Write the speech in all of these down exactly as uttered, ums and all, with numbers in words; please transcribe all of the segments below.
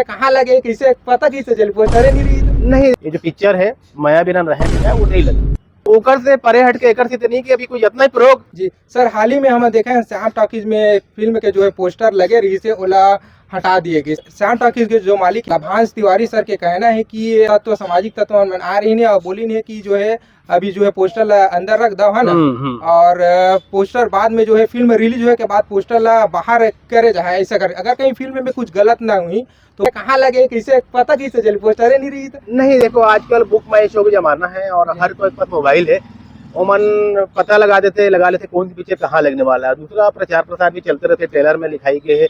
कहाँ लगे, कैसे पता, कैसे चली, पोस्टरे नहीं रही तो। नहीं, ये जो पिक्चर है मया बिना रहे नहीं जाए, वो नहीं लगी। ओकर से परे हट के एकर से तो नहीं कि अभी कोई इतना ही प्रयोग। जी सर, हाल ही में हम देखे हैं श्याम टॉकीज में फिल्म के जो है पोस्टर लगे रही से ओला हटा दिए गए। श्याम टॉकीज के जो मालिक लाभांश तिवारी सर के कहना है कि ये तत्व, सामाजिक तत्व मन आ रही है और बोली नहीं है कि जो है अभी जो है पोस्टर ला अंदर रख दो, है ना। हम्म, हम्म। और अ, पोस्टर बाद में जो है फिल्म रिलीज होए के बाद पोस्टर ला बाहर करे जाए, ऐसा कर, अगर कहीं फिल्म में कुछ गलत ना हुई तो कहाँ लगे, कैसे पता, कैसे चली, पोस्टरे नहीं रही तो। नहीं, देखो, आजकल बुक माई शो का जमाना है और हर कोई के पास मोबाइल है, ओमन पता लगा देते, लगा लेते कौन सी पिक्चर कहाँ लगने वाला है। दूसरा, प्रचार प्रसार भी चलते रहते, ट्रेलर में लिखाई गए है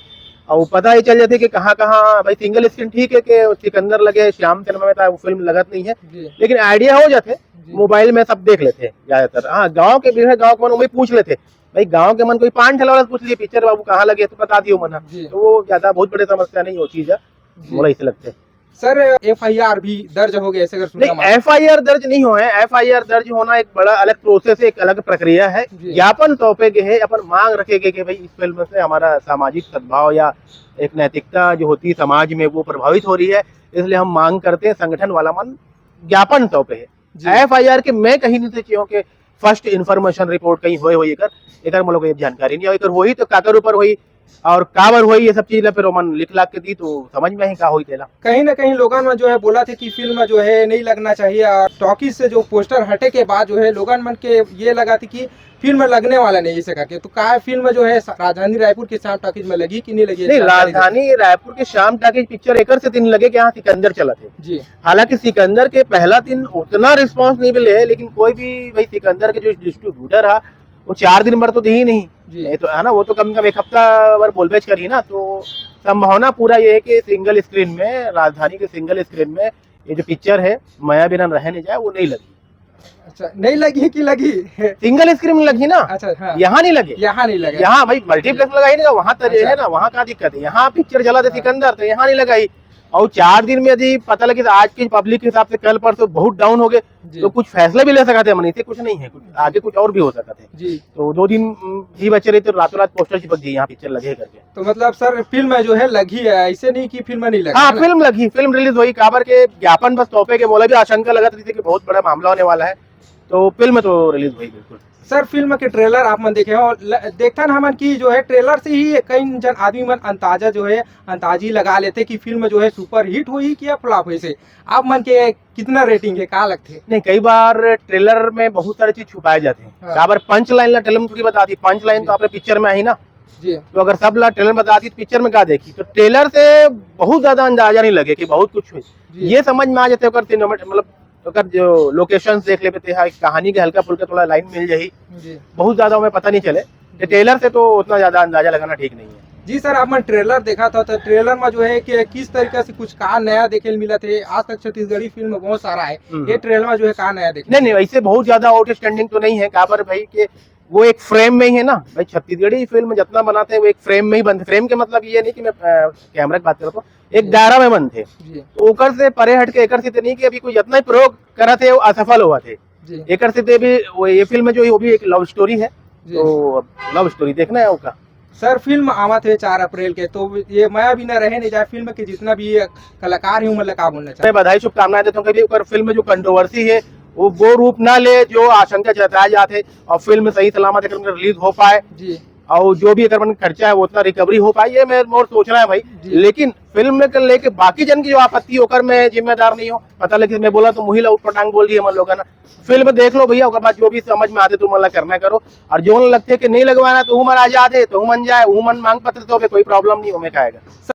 और पता ही चल जाते कि कहाँ कहाँ। भाई, सिंगल स्क्रीन ठीक है कि सिकंदर लगे, श्याम सिनेमा में था, वो फिल्म लगत नहीं है, जी। लेकिन आइडिया हो जाते, जी। मोबाइल में सब देख लेते हैं ज्यादातर। हाँ, गाँव के भीड़ है, गाँव के मन वही पूछ लेते, भाई, गाँव के मन कोई पान ठेला वाला से पूछ लिए, पिक्चर बाबू कहाँ लगे, तो बता दियो मन। जी। तो वो ज्यादा बहुत बड़ी समस्या नहीं हो चीज है, जी। मोला ऐसे लगते हैं। सर, एफआईआर भी दर्ज हो गए, ऐसे अगर सुनना नहीं, मालूम। एफआईआर दर्ज नहीं हुआ है। एफआईआर दर्ज होना एक बड़ा अलग प्रोसेस है, एक अलग प्रक्रिया है। जी। ज्ञापन सौंपे गए हैं, अपन मांग रखे गए कि भाई, इस फिल्म से हमारा सामाजिक सद्भाव या एक नैतिकता जो होती है समाज में, वो प्रभावित हो रही है, इसलिए हम मांग करते हैं, संगठन वाला मन ज्ञापन सौंपे है। जी। एफआईआर के मैं कहीं नहीं से चाहिए कि फर्स्ट इन्फॉर्मेशन रिपोर्ट कहीं होए होई एकर, एकर मोला कोई जानकारी नहीं है। एकर होई तो काकर ऊपर होई और काबर होई, ये सब चीज ला फिर ओमन लिख लाख के दी तो समझ में ही का होई तेला। कहीं ना कहीं लोगन मन जो है बोला थे कि फिल्म जो है नहीं लगना चाहिए और टॉकीज से जो पोस्टर हटे के बाद जो है लोगन मन के ये लगा थी कि फिल्म लगने वाला नहीं, ऐसे करके। तो का फिल्म जो है राजधानी रायपुर के श्याम टॉकीज में लगी कि नहीं लगी, नहीं, जानकारी दे। राजधानी रायपुर के श्याम टॉकीज पिक्चर एकर से दिन लगे कि यहाँ सिकंदर चला थे। जी। हालांकि सिकंदर के पहला दिन उतना रिस्पांस नहीं मिले है, लेकिन कोई भी भाई सिकंदर के जो डिस्ट्रीब्यूटर है, वो चार दिन भर तो दे ही नहीं। जी। नहीं तो, है ना, वो तो कम से कम एक हफ्ता भर बोलबेच करी ना। तो संभावना पूरा ये है कि सिंगल स्क्रीन में, राजधानी के सिंगल स्क्रीन में ये जो पिक्चर है मया बिना रहे नहीं जाए, वो नहीं लगी। अच्छा, नहीं लगी कि लगी? सिंगल स्क्रीन में लगी ना। अच्छा, हाँ। यहाँ नहीं लगे। यहाँ नहीं लगे। यहाँ भाई मल्टीप्लेक्स लगा ही नहीं, वहाँ तो अच्छा। है ना, वहाँ का दिक्कत है। यहाँ पिक्चर चला था हाँ। सिकंदर, तो यहाँ नहीं लगाई। और चार दिन में यदि पता लगे तो आज की पब्लिक के हिसाब से कल परसों बहुत डाउन हो गए, जी। तो कुछ फैसला भी ले सकते हैं मन, इसे कुछ नहीं है, कुछ आगे कुछ और भी हो सकता है। जी। तो दो दिन, उम, ही बचे रहे तो रातों रात पोस्टर चिपक गई यहाँ पिक्चर लगे करके। तो मतलब सर, फिल्म जो है लगी है, ऐसे नहीं कि फिल्म नहीं लगी, हाँ, है ना? फिल्म लगी, फिल्म रिलीज हुई, काबर के ज्ञापन बस सौंपे के बोला भी आशंका लगा था कि बहुत बड़ा मामला होने वाला है, तो फिल्म तो रिलीज हुई बिल्कुल। सर, फिल्म के ट्रेलर आप मन देखे हो, ल-, देखथन हमन की जो है ट्रेलर से ही कई जन आदमी मन अंदाजा जो है, अंदाजी लगा लेते कि फिल्म जो है सुपरहिट होई कि या फ्लॉप होई से। आप मन के कितना रेटिंग है, का लगथे? नहीं, कई बार ट्रेलर में बहुत सारी चीज छुपाए जाते हैं। हाँ। काबर पंच लाइन ला ट्रेलर में थोड़ी बता दी, पंच लाइन तो जी। आपने पिक्चर में आई ना। जी। तो अगर सब ला ट्रेलर में बता दी तो पिक्चर में का देखी? तो ट्रेलर से बहुत ज्यादा अंदाजा नहीं लगे कि बहुत कुछ हुई। जी। ये समझ में आ जाते ओकर सिनेमेट-, मतलब ओकर जो लोकेशंस देख लेबे ते हा, कहानी के हल्का फुल्का थोड़ा लाइन मिल जाही। जी। बहुत ज्यादा हमें पता नहीं चले। तो ट्रेलर से तो उतना ज्यादा अंदाजा लगाना ठीक नहीं है। जी सर, आप मन ट्रेलर देखा था, तो ट्रेलर में जो है कि किस तरीका से कुछ का नया देखे ल मिला थे? आज तक छत्तीसगढ़ी फिल्म बहुत सारा है, हम्म। ये ट्रेलर में जो है का नया देखे? नहीं, नहीं, वैसे बहुत ज्यादा आउटस्टैंडिंग तो नहीं है, काबर भाई के वो एक फ्रेम में ही है ना भाई, छत्तीसगढ़ी फिल्म जितना बनाते हैं वो एक फ्रेम में ही बनते। फ्रेम के मतलब ये नहीं कि मैं, अ, कैमरा की बात कर रहा हूँ, एक जी। दायरा में बनते। जी। तो ओकर से परे हट के एकर से तो नहीं कि अभी कोई जितना ही प्रयोग करत है वो असफल हुआ थे। जी। एकर से ते भी वो ये फिल्म जो है वो भी एक लव स्टोरी है। जी। तो लव स्टोरी देखना है ओका। सर, फिल्म आवत है चार अप्रैल के, तो ये मया बिना रहे नहीं जाए फिल्म के जितना भी ये कलाकार हैं, उमन ला का बोलना चाहते? मैं बधाई, शुभकामनाएं देता हूँ। कभी ओकर फिल्म में जो कंट्रोवर्सी है, वो, वो रूप ना ले जो आशंका जताया जात है, और फिल्म सही सलामत एकर रिलीज हो पाए, जी। और जो भी एकर मन खर्चा है, वो उतना रिकवरी हो पाए, ये मैं मोर सोचना है भाई। जी। लेकिन फिल्म में कर लेके बाकी जन की जो आपत्ति, ओकर मैं जिम्मेदार नहीं हूँ। पता लगे मैं बोला तो मुही ला उटपटांग बोल दिए मन लोगन। फिल्म देख लो भैया, ओकर बाद जो भी समझ में आते तुम मन ला करना करो, और जो लगते कि नहीं लगवाना तो उमन आजाद है, तो उमन जाए, उमन मांग पत्र तो कोई प्रॉब्लम नहीं, ओमे का आएगा।